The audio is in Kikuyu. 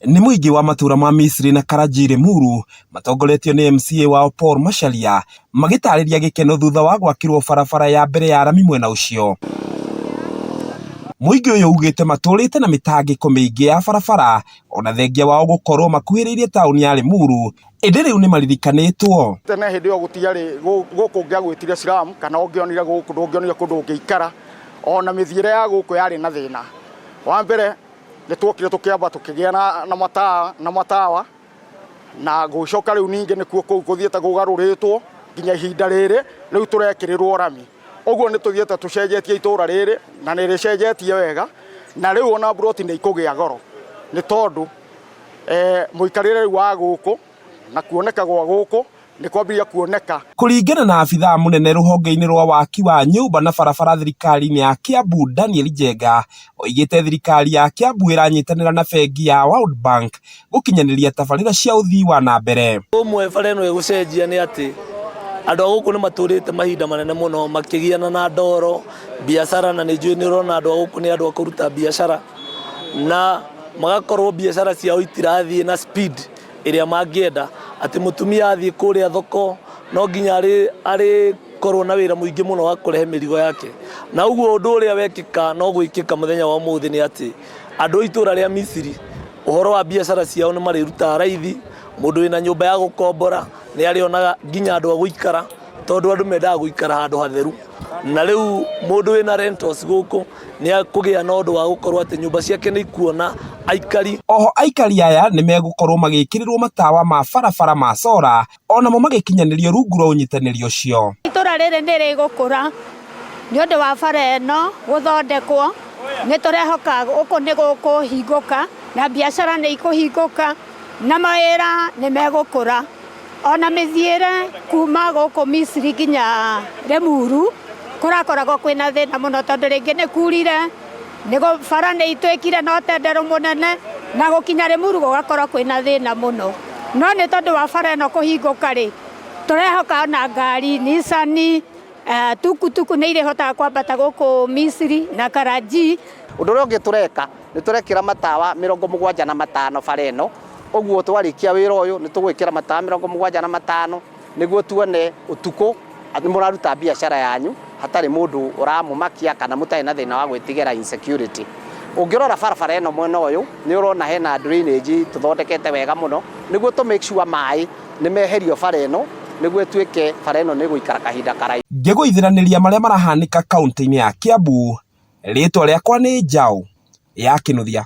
Nĩ mũingĩ wa matũra ma Misiri na Karanjĩ Limuru matongoretio nĩ MCA wao Paul Macharia magĩtarĩria gĩkeno thutha wa gwakĩrwo barabara ya mbere ya rami mwena ũcio. Mũingĩ ũyũ ugĩte matũrĩte na mĩtangĩko mĩingĩ ya barabara ona thengia wao gũkorwo makuhĩrĩirie taũni ya Limuru ĩndĩ rĩu nĩ maririkanĩtwo. Tene hĩndĩ ĩyo gũtiarĩ gũkũ ũngĩagwĩtire slum kana ũngĩonire gũkũ ndũngĩonire kũndũ ũngĩikara ona mĩthiĩre ya gũkũ yarĩ na thĩna. Wa mbere nĩ tuokire tũkĩamba tũkĩgĩa na, na matawa, na matawa na gũcoka rĩu ningĩ nĩkuo kũu gũthiĩte kũgarũrĩtwo nginya ihinda rĩrĩ rĩu tũrekĩrĩrwo rami. Ũguo nĩ tũthiĩte tũcenjetie itũra rĩrĩ na nĩ rĩcenjetie wega na rĩu ona mburoti nĩ ikũgĩa goro nĩ tondũ eh, mũikarĩre rĩu wa gũkũ na kuoneka gwa gũkũ nĩ kwambĩrĩria kuoneka. Kũringana na abithaa mũnene rũhonge-inĩ rwa waki wa nyũmba na barabara thirikari-inĩ ya Kiambu Daniel Njenga oigĩte thirikari ya Kiambu ĩranyitanĩra na bengi ya World Bank gũkinyanĩria tabarĩra cia ũthii wa na mbere. Ũmwe bara ĩno ĩgũcenjia nĩ atĩ andũ a gũkũ nĩ matũrĩte mahinda manene mũno makĩgiana na ndoro biacara na nĩ njũĩ nĩ ũrona andũ a gũkũ nĩ andũ a kũruta biacara na magakorwo biacara ciao itirathiĩ na speed ĩrĩa mangĩenda atĩ mũtumia athiĩ kũrĩa thoko no nginya arĩkorwo na wĩra mũingĩ mũno wa kũrehe mĩrigo yake na ũguo ũndũ ũrĩa wekĩka no gwĩkĩka mũthenya wa ũmũthĩ nĩ atĩ andũ a itũra rĩa Misiri ũhoro wa biacara ciao nĩ marĩrutaga raithi mũndũ wĩna nyũmba ya gũkombora nĩ arĩonaga nginya andũ a gũikara tondũ andũ mendaga gũikara handũ hatheru na rĩu mũndũ wĩna rentals gũkũ nĩ akũgĩa na ũndũ wa gũkorwo atĩ nyũmba ciake nĩ ikuona aikari. Oho aikari aya nĩ megũkorwo magĩkĩrĩrwo matawa ma barabara ma solar onamo magĩkinyanĩrio rungu rwa ũnyitanĩri ũcio. Itũra rĩrĩ nĩ rĩgũkũra nĩ ũndũ wa bara ĩno gũthondekwo, nĩ tũrehoka gũkũ nĩ gũkũhingũka na biacara nĩ ikũhingũka na mawĩra nĩ megũkũra. Ona mĩthiĩre kuma gũkũ Misiri nginya Limuru kũrakoragwo kwĩna thĩna mũno tondũ rĩngĩ nĩ kurire, bara nĩ ituĩkire na ũtenderũ mũnene na gũkinya Limuru gũgakorwo kwĩna thĩna mũno. No nĩ tondũ wa bara ĩno kũhingũka rĩ, tũrehoka ona ngari Nissan, tukutuku nĩ irĩhotaga kwambata gũkũ Misiri na Karanjĩ. Ũndũ ũrĩa ũngĩ tũreka nĩ tũrekĩra matawa 75 bara ĩno, ũguo twarĩkia wĩra ũyũ nĩ tũgwĩkĩra matawa 75 nĩguo tuone ũtukũ nĩ mũraruta biacara yanyu hatarĩ mũndũ ũramũmakia kana mũtarĩ na thĩna wa gwĩtigĩra insecurity. Ũngĩrora barabara ĩno mwena ũyũ nĩ ũrona hena drainage tũthondekete wega mũno nĩguo tũ make sure maĩ nĩ meherio bara ĩno nĩguo ĩtuĩke bara ĩno nĩ ĩgũikara kahinda karaihu. Ngĩgũithĩranĩria marĩa marahanĩka kaunti-inĩ ya Kiambu, rĩtwa rĩakwa nĩ Njaũ ya Kĩnuthia.